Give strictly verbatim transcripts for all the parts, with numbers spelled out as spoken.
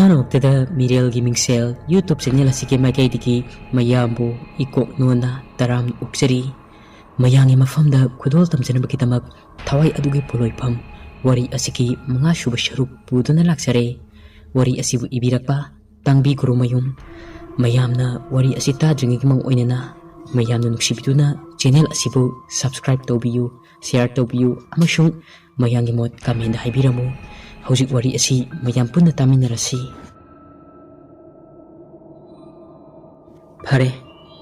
ꯑꯍꯥꯟꯕꯃꯛꯇꯗ ꯃꯤꯔꯦꯜꯒꯤ ꯃꯤꯡꯁꯦꯜ YouTube channel ꯑꯁꯤꯒꯤ ꯃꯥꯏꯀꯩꯗꯒꯤ ꯃꯌꯥꯝꯕꯨ ꯏꯀꯣꯛ ꯅꯣꯟꯅ ꯇꯔꯥꯝꯅ ꯑꯣꯛꯆꯔꯤ꯫ ꯃꯌꯥꯝꯒꯤ ꯃꯐꯝꯗ ꯈꯨꯗꯣꯜ ꯇꯝꯖꯅꯕꯒꯤꯗꯃꯛ ꯊꯋꯥꯏ ꯑꯗꯨꯒꯤ ꯄꯣꯠꯂꯣꯏꯐꯝ ꯋꯥꯔꯤ ꯑꯁꯤꯒꯤ ꯃꯉꯥꯁꯨꯕ ꯁꯔꯨꯛ ꯄꯨꯗꯨꯅ ꯂꯥꯛꯆꯔꯦ꯫ ꯋꯥꯔꯤ ꯑꯁꯤꯕꯨ ꯏꯕꯤꯔꯛꯄ ꯇꯥꯡꯕꯤ ꯒꯨꯔꯨꯃꯌꯨꯝ꯫ ꯃꯌꯥꯝꯅ ꯋꯥꯔꯤ ꯑꯁꯤ ꯇꯥꯗ꯭ꯔꯤꯉꯩꯒꯤ ꯃꯥꯡ ꯑꯣꯏꯅꯅ ꯃꯌꯥꯝꯅ ꯅꯨꯡꯁꯤꯕꯤꯗꯨꯅ ꯆꯦꯅꯦꯜ ꯑꯁꯤꯕꯨ subscribe ꯇꯧꯕꯤꯌꯨ, share ꯇꯧꯕꯤꯌꯨ ꯑꯃꯁꯨꯡ ꯃꯌꯥꯝꯒꯤ ꯃꯣꯠ comment ꯍꯥꯏꯕꯤꯔꯝꯃꯨ꯫ ꯍꯧꯖꯤꯛ ꯋꯥꯔꯤ ꯑꯁꯤ ꯃꯌꯥꯝ ꯄꯨꯟꯅ ꯇꯥꯃꯤꯟꯅꯔꯁꯤ꯫ ꯐꯔꯦ,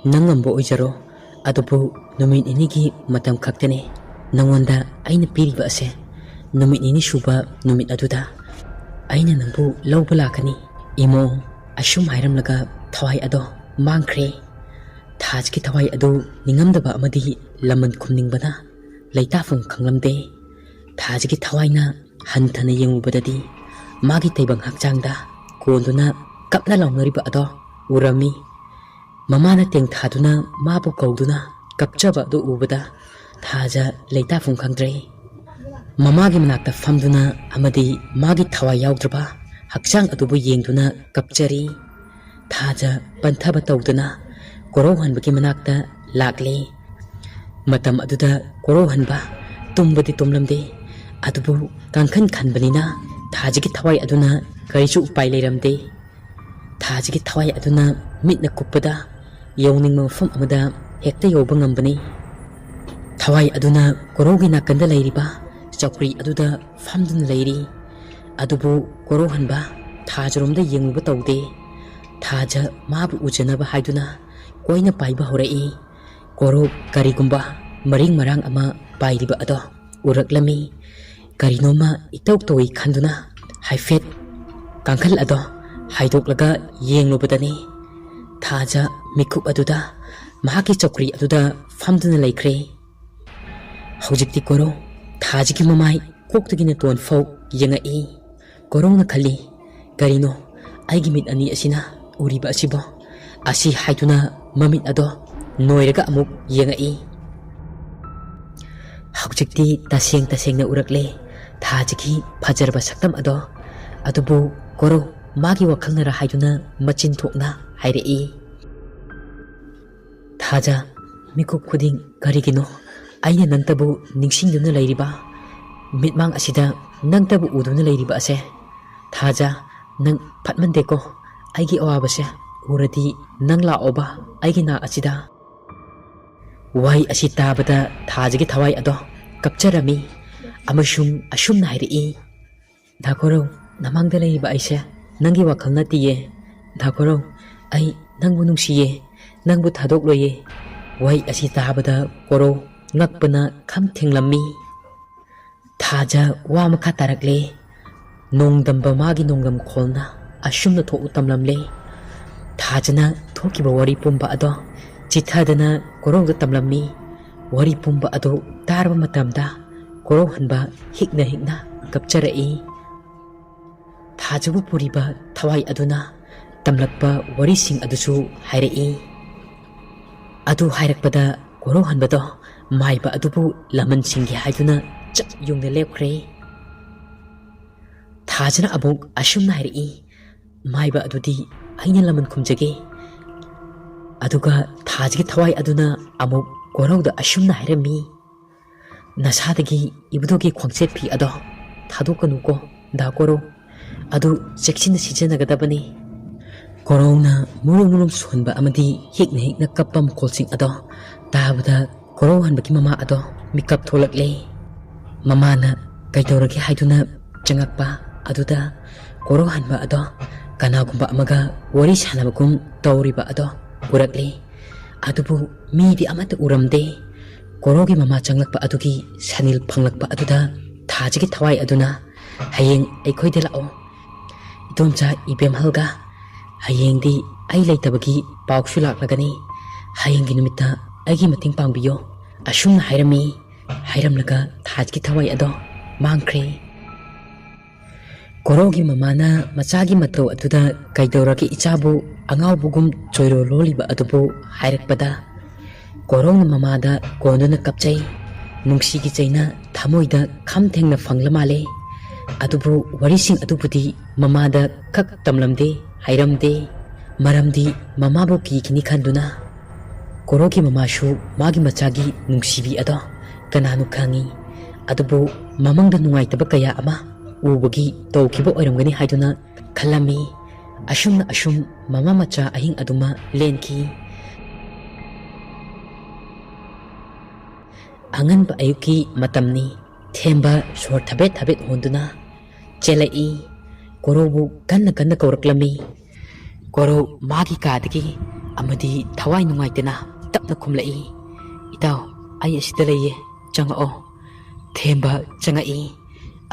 ꯅꯪ ꯉꯝꯕ ꯑꯣꯏꯖꯔꯣ, ꯑꯗꯨꯕꯨ ꯅꯨꯃꯤꯠ ꯅꯤꯅꯤꯒꯤ ꯃꯇꯝ ꯈꯛꯇꯅꯤ ꯅꯉꯣꯟꯗ ꯑꯩꯅ ꯄꯤꯔꯤꯕ ꯑꯁꯦ꯫ ꯅꯨꯃꯤꯠ ꯅꯤꯅꯤ ꯁꯨꯕ ꯅꯨꯃꯤꯠ ꯑꯗꯨꯗ ꯑꯩꯅ ꯅꯪꯕꯨ ꯂꯧꯕ ꯂꯥꯛꯀꯅꯤ꯫ ꯏꯃꯣ, ꯑꯁꯨꯝ ꯍꯥꯏꯔꯝꯂꯒ ꯊꯋꯥꯏ ꯑꯗꯣ ꯃꯥꯡꯈ꯭ꯔꯦ꯫ ꯊꯥꯖꯒꯤ ꯊꯋꯥꯏ ꯑꯗꯨ ꯅꯤꯡꯉꯝꯗꯕ ꯑꯃꯗꯤ ꯂꯃꯟ ꯈꯨꯝꯅꯤꯡꯕꯅ ꯂꯩꯇꯥꯐꯝ ꯈꯪꯂꯝꯗꯦ꯫ ꯊꯥꯖꯒꯤ ꯊꯋꯥꯏꯅ ꯍꯟꯊꯅ ꯌꯦꯡꯂꯨꯕꯗꯗꯤ ꯃꯥꯒꯤ ꯇꯩꯕꯪ ꯍꯛꯆꯥꯡꯗ ꯀꯣꯟꯗꯨꯅ ꯀꯞꯅ ꯂꯥꯎꯅꯔꯤꯕ ꯑꯗꯣ ꯎꯔꯝꯃꯤ꯫ ꯃꯃꯥꯅ ꯇꯦꯡꯊꯥꯗꯨꯅ ꯃꯥꯕꯨ ꯀꯧꯗꯨꯅ ꯀꯞꯆꯕ ꯑꯗꯨ ꯎꯕꯗ ꯊꯥꯖ ꯂꯩꯇꯥꯐꯝ ꯈꯪꯗ꯭ꯔꯦ꯫ ꯃꯃꯥꯒꯤ ꯃꯅꯥꯛꯇ ꯐꯝꯗꯨꯅ ꯑꯃꯗꯤ ꯃꯥꯒꯤ ꯊꯋꯥꯏ ꯌꯥꯎꯗ꯭ꯔꯕ ꯍꯛꯆꯥꯡ ꯑꯗꯨꯕꯨ ꯌꯦꯡꯗꯨꯅ ꯀꯞꯆꯔꯤ꯫ ꯊꯥꯖ ꯄꯟꯊꯕ ꯇꯧꯗꯨꯅ ꯀꯣꯔꯧꯍꯟꯕꯒꯤ ꯃꯅꯥꯛꯇ ꯂꯥꯛꯂꯦ꯫ ꯃꯇꯝ ꯑꯗꯨꯗ ꯀꯣꯔꯧꯍꯟꯕ ꯇꯨꯝꯕꯗꯤ ꯇꯨꯝꯂꯝꯗꯦ, ꯑꯗꯨꯕꯨ ꯀꯥꯡꯈꯟ ꯈꯟꯕꯅꯤꯅ ꯊꯥꯖꯒꯤ ꯊꯋꯥꯏ ꯑꯗꯨꯅ ꯀꯔꯤꯁꯨ ꯎꯄꯥꯏ ꯂꯩꯔꯝꯗꯦ꯫ ꯊꯥꯖꯒꯤ ꯊꯋꯥꯏ ꯑꯗꯨꯅ ꯃꯤꯠꯅ ꯀꯨꯞꯄꯗ ꯌꯧꯅꯤꯡꯕ ꯃꯐꯝ ꯑꯃꯗ ꯍꯦꯛꯇ ꯌꯧꯕ ꯉꯝꯕꯅꯤ꯫ ꯊꯋꯥꯏ ꯑꯗꯨꯅ ꯀꯣꯔꯧꯒꯤ ꯅꯥꯀꯟꯗ ꯂꯩꯔꯤꯕ ꯆꯧꯀ꯭ꯔꯤ ꯑꯗꯨꯗ ꯐꯝꯗꯨꯅ ꯂꯩꯔꯤ꯫ ꯑꯗꯨꯕꯨ ꯀꯣꯔꯧꯍꯟꯕ ꯊꯥꯖꯔꯣꯝꯗ ꯌꯦꯡꯂꯨꯕ ꯇꯧꯗꯦ꯫ ꯊꯥꯖ ꯃꯥꯕꯨ ꯎꯖꯅꯕ ꯍꯥꯏꯗꯨꯅ ꯀꯣꯏꯅ ꯄꯥꯏꯕ ꯍꯧꯔꯛꯏ꯫ ꯀꯣꯔꯧ ꯀꯔꯤꯒꯨꯝꯕ ꯃꯔꯤꯡ ꯃꯔꯥꯡ ꯑꯃ ꯄꯥꯏꯔꯤꯕ ꯑꯗꯣ ꯎꯔꯛꯂꯝꯃꯤ꯫ ꯀꯔꯤꯅꯣꯃ ꯏꯇꯧ ꯇꯧꯏ ꯈꯟꯗꯨꯅ ꯍꯥꯏꯐꯦꯠ ꯀꯥꯡꯈꯜ ꯑꯗꯣ ꯍꯥꯏꯗꯣꯛꯂꯒ ꯌꯦꯡꯂꯨꯕꯗꯅꯤ ꯊꯥꯖ ꯃꯤꯀꯨꯞ ꯑꯗꯨꯗ ꯃꯍꯥꯛꯀꯤ ꯆꯧꯀ꯭ꯔꯤ ꯑꯗꯨꯗ ꯐꯝꯗꯨꯅ ꯂꯩꯈ꯭ꯔꯦ꯫ ꯍꯧꯖꯤꯛꯇꯤ ꯀꯣꯔꯧ ꯊꯥꯖꯒꯤ ꯃꯃꯥꯏ ꯀꯣꯛꯇꯒꯤꯅ ꯇꯣꯟ ꯐꯥꯎ ꯌꯦꯡꯉꯛꯏ꯫ ꯀꯣꯔꯧꯅ ꯈꯜꯂꯤ, "ꯀꯔꯤꯅꯣ ꯑꯩꯒꯤ ꯃꯤꯠ ꯑꯅꯤ ꯑꯁꯤꯅ ꯎꯔꯤꯕ ꯑꯁꯤꯕꯣ?" ꯑꯁꯤ ꯍꯥꯏꯗꯨꯅ ꯃꯃꯤꯠ ꯑꯗꯣ ꯅꯣꯏꯔꯒ ꯑꯃꯨꯛ ꯌꯦꯡꯉꯛꯏ꯫ ꯍꯧꯖꯤꯛꯇꯤ ꯇꯁꯦꯡ ꯇꯁꯦꯡꯅ ꯎꯔꯛꯂꯦ ꯊꯥꯖꯒꯤ ꯐꯖꯔꯕ ꯁꯛꯇꯝ ꯑꯗꯣ꯫ ꯑꯗꯨꯕꯨ ꯀꯣꯔꯧ ꯃꯥꯒꯤ ꯋꯥꯈꯜꯅꯔ ꯍꯥꯏꯗꯨꯅ ꯃꯆꯤꯟ ꯊꯣꯛꯅ ꯍꯥꯏꯔꯛꯏ꯫ ꯊꯥꯖ, ꯃꯤꯀꯨꯞ ꯈꯨꯗꯤꯡ ꯀꯔꯤꯒꯤꯅꯣ ꯑꯩꯅ ꯅꯪꯇꯕꯨ ꯅꯤꯡꯁꯤꯡꯗꯨꯅ ꯂꯩꯔꯤꯕ? ꯃꯤꯠꯃꯥꯡ ꯑꯁꯤꯗ ꯅꯪꯇꯕꯨ ꯎꯗꯨꯅ ꯂꯩꯔꯤꯕ ꯑꯁꯦ? ꯊꯥꯖ, ꯅꯪ ꯐꯠꯃꯟꯗꯦꯀꯣ꯫ ꯑꯩꯒꯤ ꯑꯋꯥꯕꯁꯦ ꯎꯔꯗꯤ ꯅꯪ ꯂꯥꯛꯑꯣꯕ ꯑꯩꯒꯤ ꯅꯥꯛ ꯑꯁꯤꯗ꯫ ꯋꯥꯍꯩ ꯑꯁꯤ ꯇꯥꯕꯗ ꯊꯥꯖꯒꯤ ꯊꯋꯥꯏ ꯑꯗꯣ ꯀꯞꯆꯔꯝꯃꯤ ꯑꯃꯁꯨꯡ ꯑꯁꯨꯝꯅ ꯍꯥꯏꯔꯛꯏ, "ꯗꯥ ꯀꯣꯔꯧ, ꯅꯃꯥꯡꯗ ꯂꯩꯔꯤꯕ ꯑꯩꯁꯦ ꯅꯪꯒꯤ ꯋꯥꯈꯜ ꯅꯠꯇꯤꯌꯦ꯫ ꯗꯥ ꯀꯣꯔꯧ, ꯑꯩ ꯅꯪꯕꯨ ꯅꯨꯡꯁꯤꯌꯦ, ꯅꯪꯕꯨ ꯊꯥꯗꯣꯛꯂꯣꯏꯌꯦ꯫" ꯋꯥꯍꯩ ꯑꯁꯤ ꯇꯥꯕꯗ ꯀꯣꯔꯧ ꯉꯛꯄꯅ ꯈꯝ ꯊꯦꯡꯂꯝꯃꯤ꯫ ꯊꯥꯖ ꯋꯥ ꯃꯈꯥ ꯇꯥꯔꯛꯂꯦ꯫ ꯅꯣꯡꯗꯝꯕ ꯃꯥꯒꯤ ꯅꯣꯡꯗꯝ ꯈꯣꯜꯅ ꯑꯁꯨꯝꯅ ꯊꯣꯛꯎ ꯇꯝꯂꯝꯂꯦ꯫ ꯊꯥꯖꯅ ꯊꯣꯛꯈꯤꯕ ꯋꯥꯔꯤ ꯄꯨꯝꯕ ꯑꯗꯣ ꯆꯤꯊꯗꯅ ꯀꯣꯔꯧꯗ ꯇꯝꯂꯝꯃꯤ꯫ ꯋꯥꯔꯤ ꯄꯨꯝꯕ ꯑꯗꯨ ꯇꯥꯔꯕ ꯃꯇꯝꯗ ꯀꯣꯔꯧꯍꯟꯕ ꯍꯤꯛꯅ ꯍꯤꯛꯅ ꯀꯞꯆꯔꯛꯏ꯫ ꯊꯥꯖꯕꯨ ꯄꯨꯔꯤꯕ ꯊꯋꯥꯏ ꯑꯗꯨꯅ ꯇꯝꯂꯛꯄ ꯋꯥꯔꯤꯁꯤꯡ ꯑꯗꯨꯁꯨ ꯍꯥꯏꯔꯛꯏ꯫ ꯑꯗꯨ ꯍꯥꯏꯔꯛꯄꯗ ꯀꯣꯔꯧꯍꯟꯕꯗꯣ ꯃꯥꯏꯕ ꯑꯗꯨꯕꯨ ꯂꯃꯟꯁꯤꯡꯒꯤ ꯍꯥꯏꯗꯨꯅ ꯆꯞ ꯌꯨꯡꯅ ꯂꯦꯞꯈ꯭ꯔꯦ꯫ ꯊꯥꯖꯅ ꯑꯃꯨꯛ ꯑꯁꯨꯝꯅ ꯍꯥꯏꯔꯛꯏ, "ꯃꯥꯏꯕ ꯑꯗꯨꯗꯤ ꯑꯩꯅ ꯂꯃꯟ ꯈꯨꯝꯖꯒꯦ꯫" ꯑꯗꯨꯒ ꯊꯥꯖꯒꯤ ꯊꯋꯥꯏ ꯑꯗꯨꯅ ꯑꯃꯨꯛ ꯀꯣꯔꯧꯗ ꯑꯁꯨꯝꯅ ꯍꯥꯏꯔꯝꯃꯤ, "ꯅꯁꯥꯗꯒꯤ ꯏꯕꯨꯙꯧꯒꯤ ꯈ꯭ꯋꯥꯡꯆꯦꯠ ꯐꯤ ꯑꯗꯣ ꯊꯥꯗꯣꯛꯀꯅꯨꯀꯣ ꯗꯥ ꯀꯣꯔꯧ꯫ ꯑꯗꯨ ꯆꯦꯛꯁꯤꯟꯅ ꯁꯤꯖꯤꯟꯅꯒꯗꯕꯅꯤ꯫" ꯀꯣꯔꯧꯅ ꯃꯨꯔꯨꯝ ꯃꯨꯔꯨꯝ ꯁꯣꯟꯕ ꯑꯃꯗꯤ ꯍꯤꯛꯅ ꯍꯤꯛꯅ ꯀꯞꯄ ꯃꯈꯣꯜꯁꯤꯡ ꯑꯗꯣ ꯇꯥꯕꯗ ꯀꯣꯔꯧꯍꯟꯕꯒꯤ ꯃꯃꯥ ꯑꯗꯣ ꯃꯤꯀꯞ ꯊꯣꯛꯂꯛꯂꯦ꯫ ꯃꯃꯥꯅ ꯀꯩꯗꯧꯔꯒꯦ ꯍꯥꯏꯗꯨꯅ ꯆꯪꯉꯛꯄ ꯑꯗꯨꯗ ꯀꯣꯔꯧꯍꯟꯕ ꯑꯗꯣ ꯀꯅꯥꯒꯨꯝꯕ ꯑꯃꯒ ꯋꯥꯔꯤ ꯁꯥꯟꯅꯕꯒꯨꯝ ꯇꯧꯔꯤꯕ ꯑꯗꯣ ꯎꯔꯛꯂꯦ꯫ ꯑꯗꯨꯕꯨ ꯃꯤꯗꯤ ꯑꯃꯠꯇ ꯎꯔꯝꯗꯦ꯫ ꯀꯣꯔꯧꯒꯤ ꯃꯃꯥ ꯆꯪꯂꯛꯄ ꯑꯗꯨꯒꯤ ꯁꯅꯤꯜ ꯐꯪꯂꯛꯄ ꯑꯗꯨꯗ ꯊꯥꯖꯒꯤ ꯊꯋꯥꯏ ꯑꯗꯨꯅ, "ꯍꯌꯦꯡ ꯑꯩꯈꯣꯏꯗ ꯂꯥꯛꯑꯣ꯫ ꯏꯗꯣꯝꯆꯥ ꯏꯕꯦꯝꯍꯜꯒ ꯍꯌꯦꯡꯗꯤ ꯑꯩ ꯂꯩꯇꯕꯒꯤ ꯄꯥꯎꯁꯨ ꯂꯥꯛꯂꯒꯅꯤ꯫ ꯍꯌꯦꯡꯒꯤ ꯅꯨꯃꯤꯠꯇ ꯑꯩꯒꯤ ꯃꯇꯦꯡ ꯄꯥꯡꯕꯤꯌꯣ꯫" ꯑꯁꯨꯝꯅ ꯍꯥꯏꯔꯝꯃꯤ꯫ ꯍꯥꯏꯔꯝꯂꯒ ꯊꯥꯖꯒꯤ ꯊꯋꯥꯏ ꯑꯗꯣ ꯃꯥꯡꯈ꯭ꯔꯦ꯫ ꯀꯣꯔꯧꯒꯤ ꯃꯃꯥꯅ ꯃꯆꯥꯒꯤ ꯃꯇꯧ ꯑꯗꯨꯗ ꯀꯩꯗꯧꯔꯒꯦ ꯏꯆꯥꯕꯨ ꯑꯉꯥꯎꯕꯒꯨꯝ ꯆꯣꯏꯔꯣ ꯂꯣꯜꯂꯤꯕ ꯑꯗꯨꯕꯨ ꯍꯥꯏꯔꯛꯄꯗ ꯀꯣꯔꯧꯅ ꯃꯃꯥꯗ ꯀꯣꯟꯗꯨꯅ ꯀꯞꯆꯩ꯫ ꯅꯨꯡꯁꯤꯒꯤ ꯆꯩꯅ ꯊꯃꯣꯏꯗ ꯈꯝ ꯊꯦꯡꯅ ꯐꯪꯂ ꯃꯥꯜꯂꯦ꯫ ꯑꯗꯨꯕꯨ ꯋꯥꯔꯤꯁꯤꯡ ꯑꯗꯨꯕꯨꯗꯤ ꯃꯃꯥꯗ ꯈꯛ ꯇꯝꯂꯝꯗꯦ, ꯍꯥꯏꯔꯝꯗꯦ꯫ ꯃꯔꯝꯗꯤ ꯃꯃꯥꯕꯨ ꯀꯤꯈꯤꯅꯤ ꯈꯟꯗꯨꯅ꯫ ꯀꯣꯔꯧꯒꯤ ꯃꯃꯥꯁꯨ ꯃꯥꯒꯤ ꯃꯆꯥꯒꯤ ꯅꯨꯡꯁꯤꯕꯤ ꯑꯗꯣ ꯀꯅꯥꯅꯣ ꯈꯪꯉꯤ꯫ ꯑꯗꯨꯕꯨ ꯃꯃꯪꯗ ꯅꯨꯡꯉꯥꯏꯇꯕ ꯀꯌꯥ ꯑꯃ ꯎꯕꯒꯤ ꯇꯧꯈꯤꯕ ꯑꯣꯏꯔꯝꯒꯅꯤ ꯍꯥꯏꯗꯨꯅ ꯈꯜꯂꯝꯃꯤ꯫ ꯑꯁꯨꯝꯅ ꯑꯁꯨꯝ ꯃꯃꯥ ꯃꯆꯥ ꯑꯍꯤꯡ ꯑꯗꯨꯃ ꯂꯦꯟꯈꯤ꯫ ꯑꯉꯟꯕ ꯑꯌꯨꯛꯀꯤ ꯃꯇꯝꯅꯤ꯫ ꯊꯦꯝꯕ ꯁꯣꯔ ꯊꯕꯦꯠ ꯊꯕꯦꯠ ꯍꯣꯟꯗꯨꯅ ꯆꯦꯜꯂꯛꯏ꯫ ꯀꯣꯔꯧꯕꯨ ꯀꯟꯅ ꯀꯟꯅ ꯀꯧꯔꯛꯂꯝꯃꯤ꯫ ꯀꯣꯔꯧ ꯃꯥꯒꯤ ꯀꯥꯗꯒꯤ ꯑꯃꯗꯤ ꯊꯋꯥꯏ ꯅꯨꯡꯉꯥꯏꯇꯅ ꯇꯞꯅ ꯈꯨꯝꯂꯛꯏ, "ꯏꯇꯥꯎ, ꯑꯩ ꯑꯁꯤꯗ ꯂꯩꯌꯦ, ꯆꯪꯉꯛꯑꯣ꯫" ꯊꯦꯝꯕ ꯆꯪꯉꯛꯏ꯫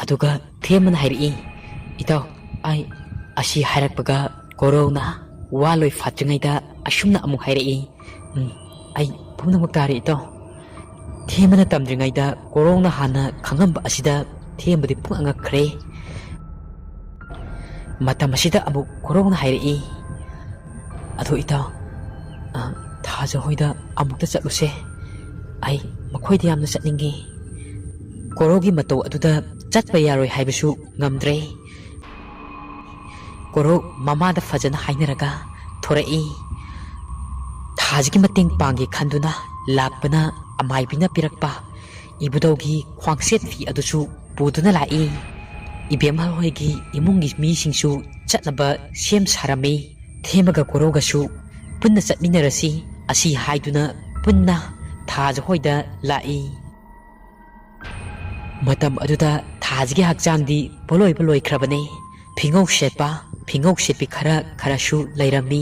ꯑꯗꯨꯒ ꯊꯦꯝꯕꯅ ꯍꯥꯏꯔꯛꯏ, "ꯏꯇꯥꯎ, ꯑꯩ..." ꯑꯁꯤ ꯍꯥꯏꯔꯛꯄꯒ ꯀꯣꯔꯧꯅ ꯋꯥ ꯂꯣꯏ ꯐꯥꯠꯇ꯭ꯔꯤꯉꯩꯗ ꯑꯁꯨꯝꯅ ꯑꯃꯨꯛ ꯍꯥꯏꯔꯛꯏ, "ꯎꯝ, ꯑꯩ ꯄꯨꯝꯅꯃꯛ ꯇꯥꯔꯦ, ꯏꯇꯥꯎ꯫" ꯊꯦꯝꯕꯅ ꯇꯝꯗ꯭ꯔꯤꯉꯩꯗ ꯀꯣꯔꯧꯅ ꯍꯥꯟꯅ ꯈꯪꯉꯝꯕ ꯑꯁꯤꯗ ꯊꯦꯝꯕꯗꯤ ꯄꯨꯡꯉꯛ ꯉꯛꯈ꯭ꯔꯦ꯫ ꯃꯇꯝ ꯑꯁꯤꯗ ꯑꯃꯨꯛ ꯀꯣꯔꯧꯅ ꯍꯥꯏꯔꯛꯏ, "ꯑꯗꯣ ꯏꯇꯥꯎ, ꯑ, ꯊꯥꯖ ꯍꯣꯏꯗ ꯑꯃꯨꯛꯇ ꯆꯠꯂꯨꯁꯦ꯫ ꯑꯩ ꯃꯈꯣꯏꯗ ꯌꯥꯝꯅ ꯆꯠꯅꯤꯡꯉꯤ꯫" ꯀꯣꯔꯧꯒꯤ ꯃꯇꯧ ꯑꯗꯨꯗ ꯆꯠꯄ ꯌꯥꯔꯣꯏ ꯍꯥꯏꯕꯁꯨ ꯉꯝꯗ꯭ꯔꯦ꯫ ꯀꯣꯔꯧ ꯃꯃꯥꯗ ꯐꯖꯅ ꯍꯥꯏꯅꯔꯒ ꯊꯣꯔꯛꯏ꯫ ꯊꯥꯖꯒꯤ ꯃꯇꯦꯡ ꯄꯥꯡꯒꯦ ꯈꯟꯗꯨꯅ ꯂꯥꯛꯄꯅ ꯑꯃꯥꯏꯕꯤꯅ ꯄꯤꯔꯛꯄ ꯏꯕꯨꯙꯧꯒꯤ ꯈ꯭ꯋꯥꯡꯁꯦꯠ ꯐꯤ ꯑꯗꯨꯁꯨ ꯄꯨꯗꯨꯅ ꯂꯥꯛꯏ꯫ ꯏꯕꯦꯝꯍꯜ ꯍꯣꯏꯒꯤ ꯏꯃꯨꯡꯒꯤ ꯃꯤꯁꯤꯡꯁꯨ ꯆꯠꯅꯕ ꯁꯦꯝ ꯁꯥꯔꯝꯃꯤ꯫ ꯊꯦꯝꯕꯒ ꯀꯣꯔꯧꯒꯁꯨ ꯄꯨꯟꯅ ꯆꯠꯃꯤꯟꯅꯔꯁꯤ ꯑꯁꯤ ꯍꯥꯏꯗꯨꯅ ꯄꯨꯟꯅ ꯊꯥꯖ ꯍꯣꯏꯗ ꯂꯥꯛꯏ꯫ ꯃꯇꯝ ꯑꯗꯨꯗ ꯊꯥꯖꯒꯤ ꯍꯛꯆꯥꯡꯗꯤ ꯄꯣꯂꯣꯏꯕ ꯂꯣꯏꯈ꯭ꯔꯕꯅꯤ꯫ ꯐꯤꯉꯧ ꯁꯦꯠꯄ, ꯐꯤꯉꯧ ꯁꯦꯠꯄꯤ ꯈꯔ ꯈꯔꯁꯨ ꯂꯩꯔꯝꯃꯤ꯫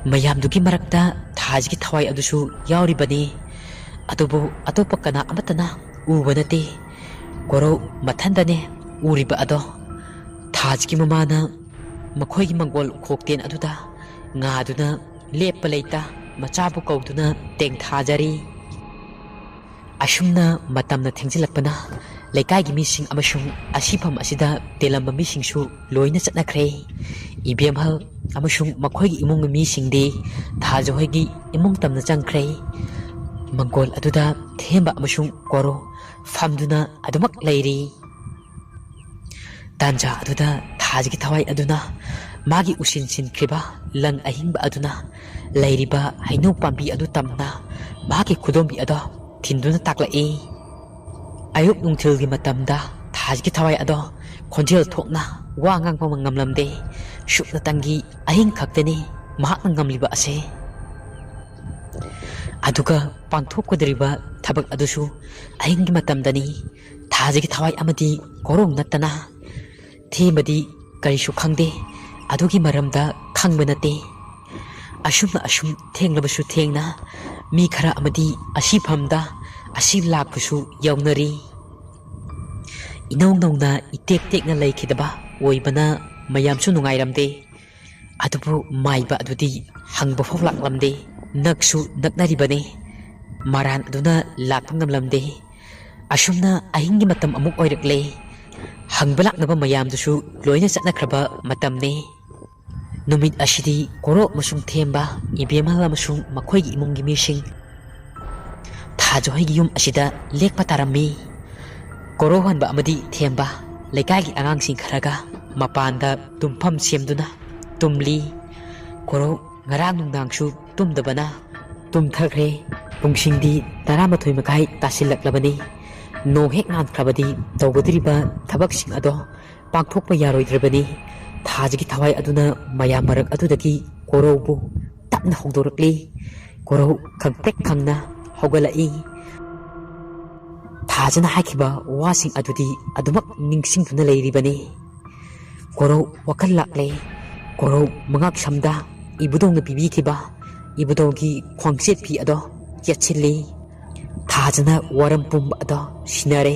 ꯃꯌꯥꯝꯗꯨꯒꯤ ꯃꯔꯛꯇ ꯊꯥꯖꯒꯤ ꯊꯋꯥꯏ ꯑꯗꯨꯁꯨ ꯌꯥꯎꯔꯤꯕꯅꯤ꯫ ꯑꯗꯨꯕꯨ ꯑꯇꯣꯞꯄ ꯀꯅꯥ ꯑꯃꯠꯇꯅ ꯎꯕ ꯅꯠꯇꯦ꯫ ꯀꯣꯔꯧ ꯃꯊꯟꯇꯅꯦ ꯎꯔꯤꯕ ꯑꯗꯣ꯫ ꯊꯥꯖꯒꯤ ꯃꯃꯥꯅ ꯃꯈꯣꯏꯒꯤ ꯃꯪꯒꯣꯜ ꯎꯈꯣꯛꯇꯦꯟ ꯑꯗꯨꯗ ꯉꯥꯗꯨꯅ ꯂꯦꯞꯄ ꯂꯩꯇ ꯃꯆꯥꯕꯨ ꯀꯧꯗꯨꯅ ꯇꯦꯡꯊꯥꯖꯔꯤ꯫ ꯑꯁꯨꯝꯅ ꯃꯇꯝꯅ ꯊꯦꯡꯖꯤꯜꯂꯛꯄꯅ ꯂꯩꯀꯥꯏꯒꯤ ꯃꯤꯁꯤꯡ ꯑꯃꯁꯨꯡ ꯑꯁꯤꯐꯝ ꯑꯁꯤꯗ ꯇꯤꯜꯂꯝꯕ ꯃꯤꯁꯤꯡꯁꯨ ꯂꯣꯏꯅ ꯆꯠꯅꯈ꯭ꯔꯦ꯫ ꯏꯕꯦꯝꯍꯜ ꯑꯃꯁꯨꯡ ꯃꯈꯣꯏꯒꯤ ꯏꯃꯨꯡꯒꯤ ꯃꯤꯁꯤꯡꯗꯤ ꯊꯥꯖꯍꯣꯏꯒꯤ ꯏꯃꯨꯡ ꯇꯝꯅ ꯆꯪꯈ꯭ꯔꯦ꯫ ꯃꯪꯒꯣꯜ ꯑꯗꯨꯗ ꯊꯦꯝꯕ ꯑꯃꯁꯨꯡ ꯀꯣꯔꯧ ꯐꯝꯗꯨꯅ ꯑꯗꯨꯃꯛ ꯂꯩꯔꯤ꯫ ꯇꯥꯟꯖꯥ ꯑꯗꯨꯗ ꯊꯥꯖꯒꯤ ꯊꯋꯥꯏ ꯑꯗꯨꯅ ꯃꯥꯒꯤ ꯎꯁꯤꯟ ꯁꯤꯟꯈ꯭ꯔꯤꯕ ꯂꯪ ꯑꯍꯤꯡꯕ ꯑꯗꯨꯅ ꯂꯩꯔꯤꯕ ꯍꯩꯅꯧ ꯄꯥꯝꯕꯤ ꯑꯗꯨ ꯇꯝꯅ ꯃꯍꯥꯛꯀꯤ ꯈꯨꯗꯣꯝꯕꯤ ꯑꯗꯣ ꯊꯤꯟꯗꯨꯅ ꯇꯥꯛꯂꯛꯏ꯫ ꯑꯌꯨꯛ ꯅꯨꯡꯊꯤꯜꯒꯤ ꯃꯇꯝꯗ ꯊꯥꯖꯒꯤ ꯊꯋꯥꯏ ꯑꯗꯣ ꯈꯣꯟꯖꯦꯜ ꯊꯣꯛꯅ ꯋꯥ ꯉꯥꯡꯕ ꯉꯝꯂꯝꯗꯦ꯫ ꯁꯨꯞꯅꯇꯪꯒꯤ ꯑꯍꯤꯡ ꯈꯛꯇꯅꯤ ꯃꯍꯥꯛꯅ ꯉꯝꯂꯤꯕ ꯑꯁꯦ꯫ ꯑꯗꯨꯒ ꯄꯥꯡꯊꯣꯛꯀꯗꯧꯔꯤꯕ ꯊꯕꯛ ꯑꯗꯨꯁꯨ ꯑꯍꯤꯡꯒꯤ ꯃꯇꯝꯗꯅꯤ꯫ ꯊꯥꯖꯒꯤ ꯊꯋꯥꯏ ꯑꯃꯗꯤ ꯀꯣꯔꯧ ꯅꯠꯇꯅ ꯊꯦꯝꯕꯗꯤ ꯀꯔꯤꯁꯨ ꯈꯪꯗꯦ꯫ ꯑꯗꯨꯒꯤ ꯃꯔꯝꯗ ꯈꯪꯕ ꯅꯠꯇꯦ꯫ ꯑꯁꯨꯝꯅ ꯑꯁꯨꯝ ꯊꯦꯡꯂꯕꯁꯨ ꯊꯦꯡꯅ ꯃꯤ ꯈꯔ ꯑꯃꯗꯤ ꯑꯁꯤꯐꯝꯗ ꯑꯁꯤ ꯂꯥꯛꯄꯁꯨ ꯌꯥꯎꯅꯔꯤ꯫ ꯏꯅꯧ ꯅꯧꯅ ꯏꯇꯦꯛ ꯇꯦꯛꯅ ꯂꯩꯈꯤꯗꯕ ꯑꯣꯏꯕꯅ ꯃꯌꯥꯝꯁꯨ ꯅꯨꯡꯉꯥꯏꯔꯝꯗꯦ꯫ ꯑꯗꯨꯕꯨ ꯃꯥꯏꯕ ꯑꯗꯨꯗꯤ ꯍꯪꯕ ꯐꯥꯎ ꯂꯥꯛꯂꯝꯗꯦ꯫ ꯅꯛꯁꯨ ꯅꯛꯅꯔꯤꯕꯅꯤ꯫ ꯃꯔꯥꯟ ꯑꯗꯨꯅ ꯂꯥꯛꯄ ꯉꯝꯂꯝꯗꯦ꯫ ꯑꯁꯨꯝꯅ ꯑꯍꯤꯡꯒꯤ ꯃꯇꯝ ꯑꯃꯨꯛ ꯑꯣꯏꯔꯛꯂꯦ꯫ ꯍꯪꯕ ꯂꯥꯛꯅꯕ ꯃꯌꯥꯝꯗꯨꯁꯨ ꯂꯣꯏꯅ ꯆꯠꯅꯈ꯭ꯔꯕ ꯃꯇꯝꯅꯤ꯫ ꯅꯨꯃꯤꯠ ꯑꯁꯤꯗꯤ ꯀꯣꯔꯧ ꯑꯃꯁꯨꯡ ꯊꯦꯝꯕ, ꯏꯕꯦꯝꯍꯜ ꯑꯃꯁꯨꯡ ꯃꯈꯣꯏꯒꯤ ꯏꯃꯨꯡꯒꯤ ꯃꯤꯁꯤꯡ ꯊꯥꯖꯍꯣꯏꯒꯤ ꯌꯨꯝ ꯑꯁꯤꯗ ꯂꯦꯛꯄ ꯇꯥꯔꯝꯃꯤ꯫ ꯀꯣꯔꯧꯍꯟꯕ ꯑꯃꯗꯤ ꯊꯦꯝꯕ ꯂꯩꯀꯥꯏꯒꯤ ꯑꯉꯥꯡꯁꯤꯡ ꯈꯔꯒ ꯃꯄꯥꯟꯗ ꯇꯨꯝꯐꯝ ꯁꯦꯝꯗꯨꯅ ꯇꯨꯝꯂꯤ꯫ ꯀꯣꯔꯧ ꯉꯔꯥꯡ ꯅꯨꯡꯗꯥꯡꯁꯨ ꯇꯨꯝꯗꯕꯅ ꯇꯨꯝꯊꯈ꯭ꯔꯦ꯫ ꯄꯨꯡꯁꯤꯡꯗꯤ ꯇꯔꯥꯃꯥꯊꯣꯏ ꯃꯈꯥꯏ ꯇꯥꯁꯤꯜꯂꯛꯂꯕꯅꯤ꯫ ꯅꯣꯡ ꯍꯦꯛ ꯉꯥꯟꯈ꯭ꯔꯕꯗꯤ ꯇꯧꯒꯗꯧꯔꯤꯕ ꯊꯕꯛꯁꯤꯡ ꯑꯗꯣ ꯄꯥꯡꯊꯣꯛꯄ ꯌꯥꯔꯣꯏꯗ꯭ꯔꯕꯅꯤ꯫ ꯊꯥꯖꯒꯤ ꯊꯋꯥꯏ ꯑꯗꯨꯅ ꯃꯌꯥꯝ ꯃꯔꯛ ꯑꯗꯨꯗꯒꯤ ꯀꯣꯔꯧꯕꯨ ꯇꯞꯅ ꯍꯧꯗꯣꯔꯛꯂꯤ꯫ ꯀꯣꯔꯧ ꯈꯪꯄ꯭ꯔꯦꯛ ꯈꯪꯅ ꯍꯧꯒꯠꯂꯛꯏ꯫ ꯊꯥꯖꯅ ꯍꯥꯏꯈꯤꯕ ꯋꯥꯁꯤꯡ ꯑꯗꯨꯗꯤ ꯑꯗꯨꯃꯛ ꯅꯤꯡꯁꯤꯡꯗꯨꯅ ꯂꯩꯔꯤꯕꯅꯤ꯫ ꯀꯣꯔꯧ ꯋꯥꯈꯜ ꯂꯥꯛꯂꯦ꯫ ꯀꯣꯔꯧ ꯃꯉꯥꯛ ꯁꯝꯗ ꯏꯕꯨꯙꯧꯅ ꯄꯤꯕꯤꯈꯤꯕ ꯏꯕꯨꯙꯧꯒꯤ ꯈ꯭ꯋꯥꯡꯆꯦꯠ ꯐꯤ ꯑꯗꯣ ꯌꯦꯠꯁꯤꯜꯂꯤ꯫ ꯊꯥꯖꯅ ꯋꯥꯔꯝ ꯄꯨꯝꯕ ꯑꯗꯣ ꯁꯤꯟꯅꯔꯦ꯫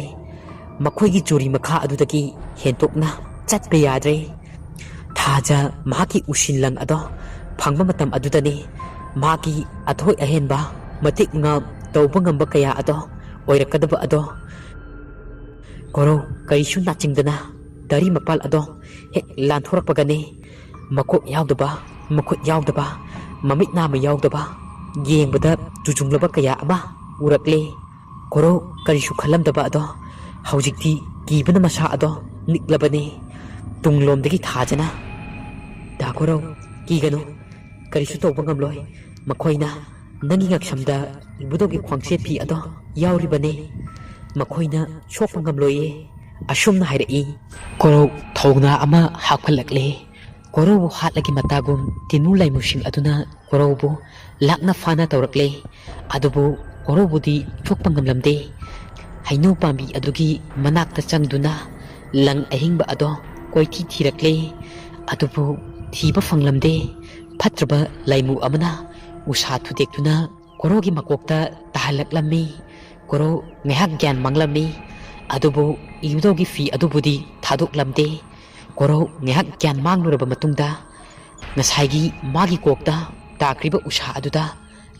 ꯃꯈꯣꯏꯒꯤ ꯆꯨꯔꯤ ꯃꯈꯥ ꯑꯗꯨꯗꯒꯤ ꯍꯦꯟꯇꯣꯛꯅ ꯆꯠꯄ ꯌꯥꯗ꯭ꯔꯦ꯫ ꯊꯥꯖ ꯃꯍꯥꯛꯀꯤ ꯎꯁꯤꯟ ꯂꯪ ꯑꯗꯣ ꯐꯪꯕ ꯃꯇꯝ ꯑꯗꯨꯗꯅꯤ ꯃꯍꯥꯛꯀꯤ ꯑꯊꯣꯏ ꯑꯍꯦꯟꯕ ꯃꯇꯤꯛ ꯃꯉꯥ ꯇꯧꯕ ꯉꯝꯕ ꯀꯌꯥ ꯑꯗꯣ ꯑꯣꯏꯔꯛꯀꯗꯕ ꯑꯗꯣ꯫ ꯀꯣꯔꯧ ꯀꯔꯤꯁꯨ ꯅꯥꯆꯤꯡꯗꯅ ꯗꯥꯔꯤ ꯃꯄꯥꯜ ꯑꯗꯣ ꯍꯦꯛ ꯂꯥꯟꯊꯣꯔꯛꯄꯒꯅꯤ ꯃꯀꯣꯛ ꯌꯥꯎꯗꯕ, ꯃꯈꯨꯠ ꯌꯥꯎꯗꯕ, ꯃꯃꯤꯠ ꯅꯥꯝꯃ ꯌꯥꯎꯗꯕ, ꯌꯦꯡꯕꯗ ꯆꯨꯖꯨꯡꯂꯕ ꯀꯌꯥ ꯑꯃ ꯎꯔꯛꯂꯦ꯫ ꯀꯣꯔꯧ ꯀꯔꯤꯁꯨ ꯈꯜꯂꯝꯗꯕ ꯑꯗꯣ ꯍꯧꯖꯤꯛꯇꯤ ꯀꯤꯕꯅ ꯃꯁꯥ ꯑꯗꯣ ꯅꯤꯛꯂꯕꯅꯤ ꯇꯨꯡꯂꯣꯝꯗꯒꯤ ꯊꯥꯖꯅ꯫ "ꯗꯥ ꯀꯣꯔꯧ, ꯀꯤꯒꯅꯨ, ꯀꯔꯤꯁꯨ ꯇꯧꯕ ꯉꯝꯂꯣꯏ꯫ ꯃꯈꯣꯏꯅ ꯅꯪꯒꯤ ꯉꯛꯁꯝꯗ ꯏꯕꯨꯙꯧꯒꯤ ꯈ꯭ꯋꯥꯡꯆꯦꯠ ꯐꯤ ꯑꯗꯣ ꯌꯥꯎꯔꯤꯕꯅꯤ꯫ ꯃꯈꯣꯏꯅ ꯁꯣꯛꯄ ꯉꯝꯂꯣꯏꯌꯦ," ꯑꯁꯨꯝꯅ ꯍꯥꯏꯔꯛꯏ꯫ ꯀꯣꯔꯧ ꯊꯧꯅꯥ ꯑꯃ ꯍꯥꯞꯀꯠꯂꯛꯂꯦ꯫ ꯀꯣꯔꯧꯕꯨ ꯍꯥꯠꯂꯒꯤ ꯃꯇꯥꯒꯨꯝ ꯇꯤꯟꯃꯨ ꯂꯥꯏꯃꯨꯁꯤꯡ ꯑꯗꯨꯅ ꯀꯣꯔꯧꯕꯨ ꯂꯥꯛꯅ ꯐꯥꯅ ꯇꯧꯔꯛꯂꯦ꯫ ꯑꯗꯨꯕꯨ ꯀꯣꯔꯧꯕꯨꯗꯤ ꯊꯣꯛꯄ ꯉꯝꯂꯝꯗꯦ꯫ ꯍꯩꯅꯧ ꯄꯥꯝꯕꯤ ꯑꯗꯨꯒꯤ ꯃꯅꯥꯛꯇ ꯆꯪꯗꯨꯅ ꯂꯪ ꯑꯍꯤꯡꯕ ꯑꯗꯣ ꯀꯣꯏꯊꯤ ꯊꯤꯔꯛꯂꯦ꯫ ꯑꯗꯨꯕꯨ ꯊꯤꯕ ꯐꯪꯂꯝꯗꯦ꯫ ꯐꯠꯇ꯭ꯔꯕ ꯂꯥꯏꯃꯨ ꯑꯃꯅ ꯎꯁꯥ ꯊꯨꯗꯦꯛꯇꯨꯅ ꯀꯣꯔꯧꯒꯤ ꯃꯀꯣꯛꯇ ꯇꯥꯍꯜꯂꯛꯂꯝꯃꯤ꯫ ꯀꯣꯔꯧ ꯉꯥꯏꯍꯥꯛ ꯒ꯭ꯌꯥꯟ ꯃꯥꯡꯂꯝꯃꯤ꯫ ꯑꯗꯨꯕꯨ ꯏꯕꯨꯙꯧꯒꯤ ꯐꯤ ꯑꯗꯨꯕꯨꯗꯤ ꯊꯥꯗꯣꯛꯂꯝꯗꯦ꯫ ꯀꯣꯔꯧ ꯉꯥꯏꯍꯥꯛ ꯒ꯭ꯌꯥꯟ ꯃꯥꯡꯂꯨꯔꯕ ꯃꯇꯨꯡꯗ ꯉꯁꯥꯏꯒꯤ ꯃꯥꯒꯤ ꯀꯣꯛꯇ ꯇꯥꯈ꯭ꯔꯤꯕ ꯎꯁꯥ ꯑꯗꯨꯗ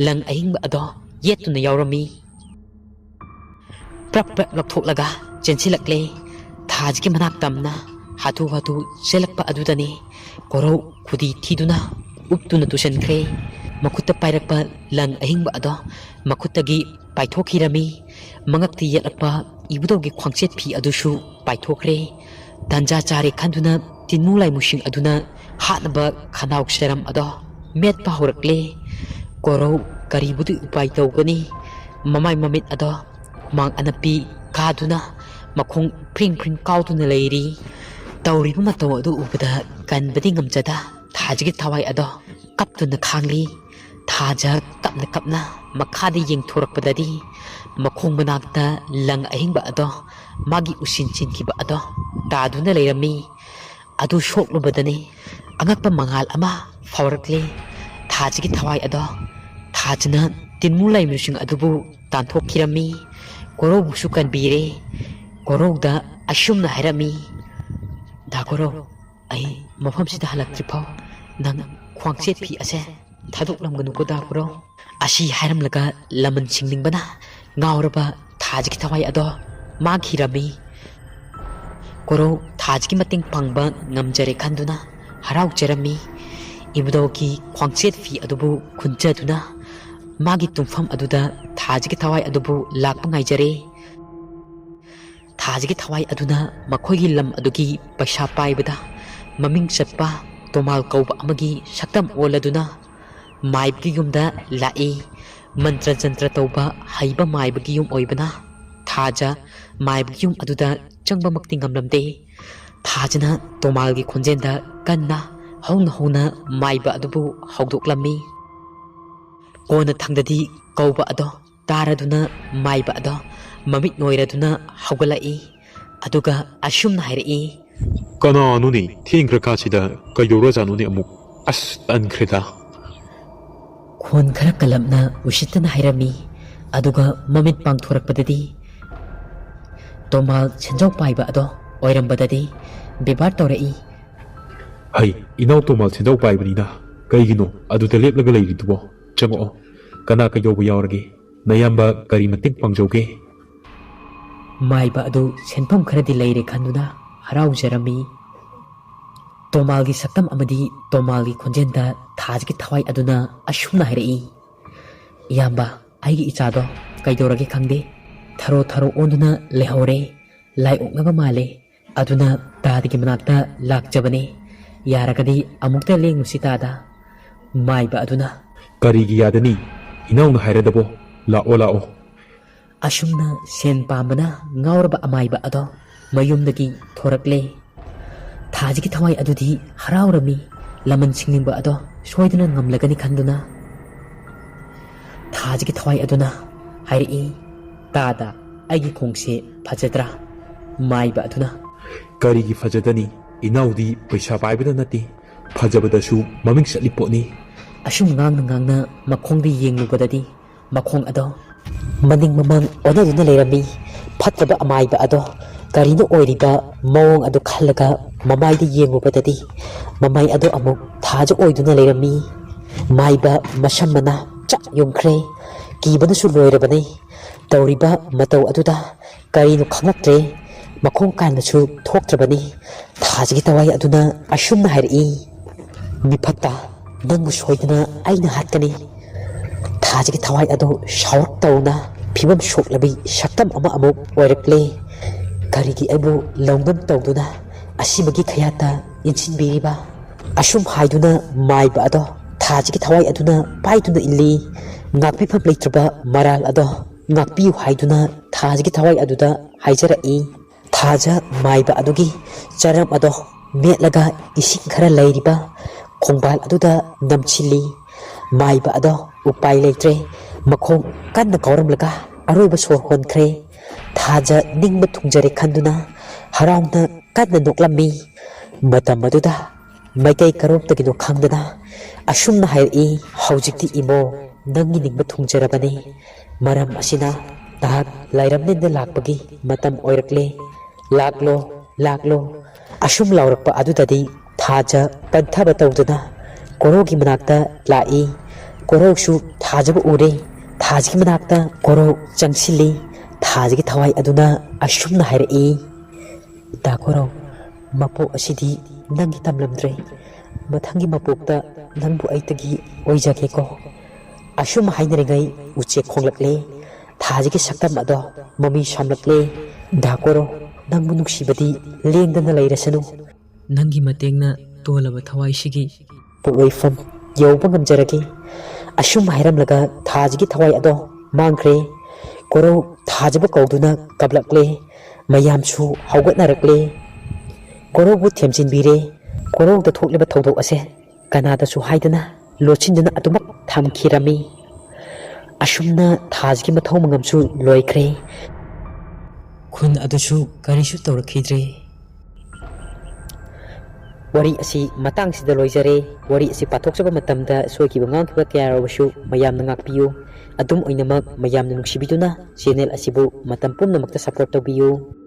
ꯂꯪ ꯑꯍꯤꯡꯕ ꯑꯗꯣ ꯌꯦꯠꯇꯨꯅ ꯌꯥꯎꯔꯝꯃꯤ꯫ ꯄ꯭ꯔꯞ ꯄ꯭ꯔꯞ ꯂꯧꯊꯣꯛꯂꯒ ꯆꯦꯟꯁꯤꯜꯂꯛꯂꯦ꯫ ꯊꯥꯖꯤꯒꯤ ꯃꯅꯥꯛ ꯇꯝꯅ ꯍꯥꯊꯨ ꯍꯥꯊꯨ ꯆꯦꯜꯂꯛꯄ ꯑꯗꯨꯗꯅꯤ ꯀꯣꯔꯧ ꯈꯨꯗꯤ ꯊꯤꯗꯨꯅ ꯎꯞꯇꯨꯅ ꯇꯨꯁꯟꯈ꯭ꯔꯦ꯫ ꯃꯈꯨꯠꯇ ꯄꯥꯏꯔꯛꯄ ꯂꯪ ꯑꯍꯤꯡꯕ ꯑꯗꯣ ꯃꯈꯨꯠꯇꯒꯤ ꯄꯥꯏꯊꯣꯛꯈꯤꯔꯝꯃꯤ꯫ ꯃꯉꯛꯇ ꯌꯦꯠꯂꯛꯄ ꯏꯕꯨꯙꯧꯒꯤ ꯈ꯭ꯋꯥꯡꯆꯦꯠ ꯐꯤ ꯑꯗꯨꯁꯨ ꯄꯥꯏꯊꯣꯛꯈ꯭ꯔꯦ꯫ ꯇꯥꯟꯖꯥ ꯆꯥꯔꯦ ꯈꯟꯗꯨꯅ ꯇꯤꯟꯃꯨ ꯂꯥꯏꯃꯨꯁꯤꯡ ꯑꯗꯨꯅ ꯍꯥꯠꯅꯕ ꯈꯅꯥꯎ ꯆꯔꯝ ꯑꯗꯣ ꯃꯦꯠꯄ ꯍꯧꯔꯛꯂꯦ꯫ ꯀꯣꯔꯧ ꯀꯔꯤꯕꯨꯗꯤ ꯎꯄꯥꯏ ꯇꯧꯒꯅꯤ? ꯃꯃꯥꯏ ꯃꯃꯤꯠ ꯑꯗꯣ ꯍꯨꯃꯥꯡ ꯑꯅꯞꯄꯤ ꯀꯥꯗꯨꯅ ꯃꯈꯣꯡ ꯐ꯭ꯔꯤꯡ ꯐ꯭ꯔꯤꯡ ꯀꯥꯎꯗꯨꯅ ꯂꯩꯔꯤ꯫ ꯇꯧꯔꯤꯕ ꯃꯇꯧ ꯑꯗꯨ ꯎꯕꯗ ꯀꯟꯕꯗꯤ ꯉꯝꯖꯗ ꯊꯥꯖꯒꯤ ꯊꯋꯥꯏ ꯑꯗꯣ ꯀꯞꯇꯨꯅ ꯈꯥꯡꯂꯤ꯫ ꯊꯥꯖ ꯀꯞꯅ ꯀꯞꯅ ꯃꯈꯥꯗ ꯌꯦꯡꯊꯣꯔꯛꯄꯗꯗꯤ ꯃꯈꯣꯡ ꯃꯅꯥꯛꯇ ꯂꯪ ꯑꯍꯤꯡꯕ ꯑꯗꯣ ꯃꯥꯒꯤ ꯎꯁꯤꯟ ꯆꯤꯟꯈꯤꯕ ꯑꯗꯣ ꯇꯥꯗꯨꯅ ꯂꯩꯔꯝꯃꯤ꯫ ꯑꯗꯨ ꯁꯣꯛꯂꯨꯕꯗꯅꯤ ꯑꯉꯛꯄ ꯃꯉꯥꯜ ꯑꯃ ꯐꯥꯎꯔꯛꯂꯦ꯫ ꯊꯥꯖꯒꯤ ꯊꯋꯥꯏ ꯑꯗꯣ ꯊꯥꯖꯅ ꯇꯤꯟꯃꯨ ꯂꯥꯏꯃꯨꯁꯤꯡ ꯑꯗꯨꯕꯨ ꯇꯥꯟꯊꯣꯛꯈꯤꯔꯝꯃꯤ꯫ ꯀꯣꯔꯧꯕꯨꯁꯨ ꯀꯟꯕꯤꯔꯦ꯫ ꯀꯣꯔꯧꯗ ꯑꯁꯨꯝꯅ ꯍꯥꯏꯔꯝꯃꯤ, "ꯗꯥ ꯀꯣꯔꯧ, ꯑꯩ ꯃꯐꯝꯁꯤꯗ ꯍꯜꯂꯛꯇ꯭ꯔꯤꯐꯥꯎ ꯅꯪ ꯈ꯭ꯋꯥꯡꯆꯦꯠ ꯐꯤ ꯑꯁꯦ ꯊꯥꯗꯣꯛꯂꯝꯒꯅꯨꯀꯣ ꯗꯥ ꯀꯣꯔꯧ?" ꯑꯁꯤ ꯍꯥꯏꯔꯝꯂꯒ ꯂꯃꯟ ꯁꯤꯡꯅꯤꯡꯕꯅ ꯉꯥꯎꯔꯕ ꯊꯥꯖꯒꯤ ꯊꯋꯥꯏ ꯑꯗꯣ ꯃꯥꯡꯈꯤꯔꯝꯃꯤ꯫ ꯀꯣꯔꯧ ꯊꯥꯖꯒꯤ ꯃꯇꯦꯡ ꯄꯥꯡꯕ ꯉꯝꯖꯔꯦ ꯈꯟꯗꯨꯅ ꯍꯔꯥꯎꯖꯔꯝꯃꯤ꯫ ꯏꯕꯨꯙꯧꯒꯤ ꯈ꯭ꯋꯥꯡꯆꯦꯠ ꯐꯤ ꯑꯗꯨꯕꯨ ꯈꯨꯟꯖꯗꯨꯅ ꯃꯥꯒꯤ ꯇꯨꯝꯐꯝ ꯑꯗꯨꯗ ꯊꯥꯖꯒꯤ ꯊꯋꯥꯏ ꯑꯗꯨꯕꯨ ꯂꯥꯛꯄ ꯉꯥꯏꯖꯔꯦ꯫ ꯊꯥꯖꯒꯤ ꯊꯋꯥꯏ ꯑꯗꯨꯅ ꯃꯈꯣꯏꯒꯤ ꯂꯝ ꯑꯗꯨꯒꯤ ꯄꯩꯁꯥ ꯄꯥꯏꯕꯗ ꯃꯃꯤꯡ ꯆꯠꯄ ꯇꯣꯃꯥꯜ ꯀꯧꯕ ꯑꯃꯒꯤ ꯁꯛꯇꯝ ꯑꯣꯜꯂꯗꯨꯅ ꯃꯥꯏꯕꯒꯤ ꯌꯨꯝꯗ ꯂꯥꯛꯏ꯫ ꯃꯟꯇ꯭ꯔ ꯖꯟꯇ꯭ꯔ ꯇꯧꯕ ꯍꯩꯕ ꯃꯥꯏꯕꯒꯤ ꯌꯨꯝ ꯑꯣꯏꯕꯅ ꯊꯥꯖ ꯃꯥꯏꯕꯒꯤ ꯌꯨꯝ ꯑꯗꯨꯗ ꯆꯪꯕꯃꯛꯇꯤ ꯉꯝꯂꯝꯗꯦ꯫ ꯊꯥꯖꯅ ꯇꯣꯃꯥꯜꯒꯤ ꯈꯣꯟꯖꯦꯜꯗ ꯀꯟꯅ ꯍꯧꯅ ꯍꯧꯅ ꯃꯥꯏꯕ ꯑꯗꯨꯕꯨ ꯍꯧꯗꯣꯛꯂꯝꯃꯤ꯫ ꯀꯣꯟꯅ ꯊꯪꯗꯗꯤ ꯀꯧꯕ ꯑꯗꯣ ꯇꯥꯔꯗꯨꯅ ꯃꯥꯏꯕ ꯑꯗꯣ ꯃꯃꯤꯠ ꯅꯣꯏꯔꯗꯨꯅ ꯍꯧꯒꯠꯂꯛꯏ꯫ ꯑꯗꯨꯒ ꯑꯁꯨꯝꯅ ꯍꯥꯏꯔꯛꯏ꯫ "ꯀꯅꯥꯅꯣꯅꯦ ꯊꯦꯡꯈ꯭ꯔ ꯀꯥꯁꯤꯗ? ꯀꯩꯗꯧꯔꯖꯥꯠꯅꯣꯅꯦ ꯑꯃꯨꯛ? ꯑꯁ, ꯇꯟꯈ꯭ꯔꯦꯗ!" ꯈꯣꯟ ꯈꯔ ꯀꯜꯂꯞꯅ ꯎꯁꯤꯠꯇꯅ ꯍꯥꯏꯔꯝꯃꯤ꯫ ꯑꯗꯨꯒ ꯃꯃꯤꯠ ꯄꯥꯡꯊꯣꯔꯛꯄꯗꯗꯤ ꯇꯣꯃꯥꯜ ꯁꯦꯟꯖꯥꯎ ꯄꯥꯏꯕ ꯑꯗꯣ ꯑꯣꯏꯔꯝꯕꯗꯗꯤ ꯕꯦꯕꯥꯔ ꯇꯧꯔꯛꯏ꯫ "ꯍꯩ, ꯏꯅꯥꯎ ꯇꯣꯃꯥꯜ ꯁꯦꯟꯖꯥꯎ ꯄꯥꯏꯕꯅꯤꯅ ꯀꯩꯒꯤꯅꯣ ꯑꯗꯨꯗ ꯂꯦꯞꯂꯒ ꯂꯩꯔꯤꯗꯨꯕꯣ? ꯆꯪꯉꯛꯑꯣ꯫ ꯀꯅꯥ ꯀꯩꯗꯧꯕ ꯌꯥꯎꯔꯒꯦ? ꯅꯌꯥꯝꯕ ꯀꯔꯤ ꯃꯇꯦꯡ ꯄꯥꯡꯖꯧꯒꯦ?" ꯃꯥꯏꯕ ꯑꯗꯨ ꯁꯦꯟꯐꯝ ꯈꯔꯗꯤ ꯂꯩꯔꯦ ꯈꯟꯗꯨꯅ ꯍꯔꯥꯎꯖꯔꯝꯃꯤ꯫ ꯇꯣꯃꯥꯜꯒꯤ ꯁꯛꯇꯝ ꯑꯃꯗꯤ ꯇꯣꯃꯥꯜꯒꯤ ꯈꯣꯟꯖꯦꯜꯗ ꯊꯥꯖꯒꯤ ꯊꯋꯥꯏ ꯑꯗꯨꯅ ꯑꯁꯨꯝꯅ ꯍꯥꯏꯔꯛꯏ꯫ "ꯏꯌꯥꯝꯕ, ꯑꯩꯒꯤ ꯏꯆꯥꯗꯣ ꯀꯩꯗꯧꯔꯒꯦ ꯈꯪꯗꯦ, ꯊꯔꯣ ꯊꯔꯣ ꯑꯣꯟꯗꯨꯅ ꯂꯩꯍꯧꯔꯦ꯫ ꯂꯥꯏ ꯑꯣꯛꯅꯕ ꯃꯥꯜꯂꯦ꯫ ꯑꯗꯨꯅ ꯇꯥꯗꯒꯤ ꯃꯅꯥꯛꯇ ꯂꯥꯛꯆꯕꯅꯦ꯫ ꯌꯥꯔꯒꯗꯤ ꯑꯃꯨꯛꯇ ꯂꯦꯡꯉꯨꯁꯤ ꯇꯥꯗ꯫" ꯃꯥꯏꯕ ꯑꯗꯨꯅ, "ꯀꯔꯤꯒꯤ ꯌꯥꯗꯅꯤ? ꯏꯅꯥꯎꯅ ꯍꯥꯏꯔꯗꯕꯣ꯫ ꯂꯥꯛꯑꯣ, ꯂꯥꯛꯑꯣ꯫" ꯑꯁꯨꯝꯅ ꯁꯦꯟ ꯄꯥꯝꯕꯅ ꯉꯥꯎꯔꯕ ꯑꯃꯥꯏꯕ ꯑꯗꯣ ꯃꯌꯨꯝꯗꯒꯤ ꯊꯣꯔꯛꯂꯦ꯫ ꯊꯥꯖꯒꯤ ꯊꯋꯥꯏ ꯑꯗꯨꯗꯤ ꯍꯔꯥꯎꯔꯝꯃꯤ꯫ ꯂꯃꯟ ꯁꯤꯡꯅꯤꯡꯕ ꯑꯗꯣ ꯁꯣꯏꯗꯅ ꯉꯝꯂꯒꯅꯤ ꯈꯟꯗꯨꯅ꯫ ꯊꯥꯖꯒꯤ ꯊꯋꯥꯏ ꯑꯗꯨꯅ ꯍꯥꯏꯔꯛꯏ, "ꯇꯥꯗ, ꯑꯩꯒꯤ ꯈꯣꯡꯁꯦ ꯐꯖꯗ꯭ꯔꯥ?" ꯃꯥꯏꯕ ꯑꯗꯨꯅ, "ꯀꯔꯤꯒꯤ ꯐꯖꯗꯅꯤ? ꯏꯅꯥꯎꯗꯤ ꯄꯩꯁꯥ ꯄꯥꯏꯕꯗ ꯅꯠꯇꯦ, ꯐꯖꯕꯗꯁꯨ ꯃꯃꯤꯡ ꯆꯠꯂꯤ ꯄꯣꯠꯅꯤ꯫" ꯑꯁꯨꯝ ꯉꯥꯡꯅ ꯉꯥꯡꯅ ꯃꯈꯣꯡꯗ ꯌꯦꯡꯂꯨꯕꯗꯗꯤ ꯃꯈꯣꯡ ꯑꯗꯣ ꯃꯅꯤꯡ ꯃꯃꯥꯡ ꯑꯣꯟꯅꯗꯨꯅ ꯂꯩꯔꯝꯃꯤ꯫ ꯐꯠꯇ꯭ꯔꯕ ꯑꯃꯥꯏꯕ ꯑꯗꯣ ꯀꯔꯤꯅꯣ ꯑꯣꯏꯔꯤꯕ ꯃꯑꯣꯡ ꯑꯗꯨ ꯈꯜꯂꯒ ꯃꯃꯥꯏꯗ ꯌꯦꯡꯂꯨꯕꯗꯗꯤ ꯃꯃꯥꯏ ꯑꯗꯣ ꯑꯃꯨꯛ ꯊꯥꯖ ꯑꯣꯏꯗꯨꯅ ꯂꯩꯔꯝꯃꯤ꯫ ꯃꯥꯏꯕ ꯃꯁꯝ ꯃꯅꯥ ꯆꯞ ꯌꯨꯡꯈ꯭ꯔꯦ꯫ ꯀꯤꯕꯅꯁꯨ ꯂꯣꯏꯔꯕꯅꯤ꯫ ꯇꯧꯔꯤꯕ ꯃꯇꯧ ꯑꯗꯨꯗ ꯀꯔꯤꯅꯣ ꯈꯪꯂꯛꯇ꯭ꯔꯦ꯫ ꯃꯈꯣꯡ ꯀꯥꯟꯕꯁꯨ ꯊꯣꯛꯇ꯭ꯔꯕꯅꯤ꯫ ꯊꯥꯖꯒꯤ ꯊꯋꯥꯏ ꯑꯗꯨꯅ ꯑꯁꯨꯝꯅ ꯍꯥꯏꯔꯛꯏ, "ꯃꯤꯐꯠꯇ, ꯅꯪꯕꯨ ꯁꯣꯏꯗꯅ ꯑꯩꯅ ꯍꯥꯠꯀꯅꯤ꯫" ꯊꯥꯖꯒꯤ ꯊꯋꯥꯏ ꯑꯗꯨ ꯁꯥꯎꯔꯛ ꯇꯧꯅ ꯐꯤꯕꯝ ꯁꯣꯛꯂꯕꯤ ꯁꯛꯇꯝ ꯑꯃ ꯑꯃꯨꯛ ꯑꯣꯏꯔꯛꯂꯦ꯫ "ꯀꯔꯤꯒꯤ ꯑꯩꯕꯨ ꯂꯧꯅꯝ ꯇꯧꯗꯨꯅ ꯑꯁꯤꯕꯒꯤ ꯈꯌꯥꯠꯇ ꯏꯟꯁꯤꯟꯕꯤꯔꯤꯕ?" ꯑꯁꯨꯝ ꯍꯥꯏꯗꯨꯅ ꯃꯥꯏꯕ ꯑꯗꯣ ꯊꯥꯖꯒꯤ ꯊꯋꯥꯏ ꯑꯗꯨꯅ ꯄꯥꯏꯗꯨꯅ ꯏꯜꯂꯤ꯫ ꯉꯥꯛꯄꯤꯐꯝ ꯂꯩꯇ꯭ꯔꯕ ꯃꯔꯥꯜ ꯑꯗꯣ ꯉꯥꯛꯄꯤꯌꯨ ꯍꯥꯏꯗꯨꯅ ꯊꯥꯖꯒꯤ ꯊꯋꯥꯏ ꯑꯗꯨꯗ ꯍꯥꯏꯖꯔꯛꯏ꯫ ꯊꯥꯖ ꯃꯥꯏꯕ ꯑꯗꯨꯒꯤ ꯆꯔꯝ ꯑꯗꯣ ꯃꯦꯠꯂꯒ ꯏꯁꯤꯡ ꯈꯔ ꯂꯩꯔꯤꯕ ꯈꯣꯡꯕꯥꯜ ꯑꯗꯨꯗ ꯅꯝꯁꯤꯜꯂꯤ꯫ ꯃꯥꯏꯕ ꯑꯗꯣ ꯎꯄꯥꯏ ꯂꯩꯇ꯭ꯔꯦ꯫ ꯃꯈꯣꯡ ꯀꯟꯅ ꯀꯥꯎꯔꯝꯂꯒ ꯑꯔꯣꯏꯕ ꯁꯣꯔ ꯍꯣꯟꯈ꯭ꯔꯦ꯫ ꯊꯥꯖ ꯅꯤꯡꯕ ꯊꯨꯡꯖꯔꯦ ꯈꯟꯗꯨꯅ ꯍꯔꯥꯎꯅ ꯀꯟꯅ ꯅꯣꯛꯂꯝꯃꯤ꯫ ꯃꯇꯝ ꯑꯗꯨꯗ ꯃꯥꯏꯀꯩ ꯀꯔꯣꯝꯗꯒꯤꯅꯣ ꯈꯪꯗꯅ ꯑꯁꯨꯝꯅ ꯍꯥꯏꯔꯛꯏ, "ꯍꯧꯖꯤꯛꯇꯤ ꯏꯃꯣ, ꯅꯪꯒꯤ ꯅꯤꯡꯕ ꯊꯨꯡꯖꯔꯕꯅꯤ꯫ ꯃꯔꯝ ꯑꯁꯤꯅ ꯅꯍꯥꯛ ꯂꯥꯏꯔꯝꯂꯦꯟꯗ ꯂꯥꯛꯄꯒꯤ ꯃꯇꯝ ꯑꯣꯏꯔꯛꯂꯦ꯫ ꯂꯥꯛꯂꯣ, ꯂꯥꯛꯂꯣ꯫" ꯑꯁꯨꯝ ꯂꯥꯎꯔꯛꯄ ꯑꯗꯨꯗꯗꯤ ꯊꯥꯖ ꯄꯟꯊꯕ ꯇꯧꯗꯨꯅ ꯀꯣꯔꯧꯒꯤ ꯃꯅꯥꯛꯇ ꯂꯥꯛꯏ꯫ ꯀꯣꯔꯧꯁꯨ ꯊꯥꯖꯕꯨ ꯎꯔꯦ꯫ ꯊꯥꯖꯒꯤ ꯃꯅꯥꯛꯇ ꯀꯣꯔꯧ ꯆꯪꯁꯤꯜꯂꯤ꯫ ꯊꯥꯖꯒꯤ ꯊꯋꯥꯏ ꯑꯗꯨꯅ ꯑꯁꯨꯝꯅ ꯍꯥꯏꯔꯛꯏ, "ꯗꯥ ꯀꯣꯔꯧ, ꯃꯄꯣꯛ ꯑꯁꯤꯗꯤ ꯅꯪꯒꯤ ꯇꯝꯂꯝꯗ꯭ꯔꯦ꯫ ꯃꯊꯪꯒꯤ ꯃꯄꯣꯛꯇ ꯅꯪꯕꯨ ꯑꯩꯇꯒꯤ ꯑꯣꯏꯖꯒꯦꯀꯣ꯫" ꯑꯁꯨꯝ ꯍꯥꯏꯅꯔꯤꯉꯩ ꯎꯆꯦꯛ ꯈꯣꯡꯂꯛꯂꯦ꯫ ꯊꯥꯖꯒꯤ ꯁꯛꯇꯝ ꯑꯗꯣ ꯃꯃꯤ ꯁꯥꯝꯂꯛꯂꯦ꯫ "ꯗꯥ ꯀꯣꯔꯧ, ꯅꯪꯕꯨ ꯅꯨꯡꯁꯤꯕꯗꯤ ꯂꯦꯡꯗꯅ ꯂꯩꯔꯁꯅꯨ꯫ ꯅꯪꯒꯤ ꯃꯇꯦꯡꯅ ꯇꯣꯜꯂꯕ ꯊꯋꯥꯏꯁꯤꯒꯤ ꯄꯣꯠꯂꯣꯏꯐꯝ ꯌꯧꯕ ꯉꯝꯖꯔꯒꯦ꯫" ꯑꯁꯨꯝ ꯍꯥꯏꯔꯝꯂꯒ ꯊꯥꯖꯒꯤ ꯊꯋꯥꯏ ꯑꯗꯣ ꯃꯥꯡꯈ꯭ꯔꯦ꯫ ꯀꯣꯔꯧ ꯊꯥꯖꯕ ꯀꯧꯗꯨꯅ ꯀꯞꯂꯛꯂꯦ꯫ ꯃꯌꯥꯝꯁꯨ ꯍꯧꯒꯠꯅꯔꯛꯂꯦ꯫ ꯀꯣꯔꯧꯕꯨ ꯊꯦꯝꯖꯤꯟꯕꯤꯔꯦ꯫ ꯀꯣꯔꯧꯗ ꯊꯣꯛꯂꯤꯕ ꯊꯧꯗꯣꯛ ꯑꯁꯦ ꯀꯅꯥꯗꯁꯨ ꯍꯥꯏꯗꯅ ꯂꯣꯠꯁꯤꯟꯗꯨꯅ ꯑꯗꯨꯃꯛ ꯊꯝꯈꯤꯔꯝꯃꯤ꯫ ꯑꯁꯨꯝꯅ ꯊꯥꯖꯒꯤ ꯃꯊꯧ ꯃꯉꯝꯁꯨ ꯂꯣꯏꯈ꯭ꯔꯦ꯫ ꯈꯨꯟ ꯑꯗꯨꯁꯨ ꯀꯔꯤꯁꯨ ꯇꯧꯔꯛꯈꯤꯗ꯭ꯔꯦ꯫ ꯋꯥꯔꯤ ꯑꯁꯤ ꯃꯇꯥꯡꯁꯤꯗ ꯂꯣꯏꯖꯔꯦ꯫ ꯋꯥꯔꯤ ꯑꯁꯤ ꯄꯥꯊꯣꯛꯆꯕ ꯃꯇꯝꯗ ꯁꯣꯏꯈꯤꯕ ꯉꯥꯡꯈꯤꯕ ꯀꯌꯥ ꯌꯥꯎꯔꯕꯁꯨ ꯃꯌꯥꯝꯅ ꯉꯥꯛꯄꯤꯌꯨ꯫ ꯑꯗꯨꯝ ꯑꯣꯏꯅꯃꯛ ꯃꯌꯥꯝꯅ ꯅꯨꯡꯁꯤꯕꯤꯗꯨꯅ ꯆꯦꯅꯦꯜ ꯑꯁꯤꯕꯨ ꯃꯇꯝ ꯄꯨꯝꯅꯃꯛꯇ ꯁꯄꯣꯔꯠ ꯇꯧꯕꯤꯌꯨ꯫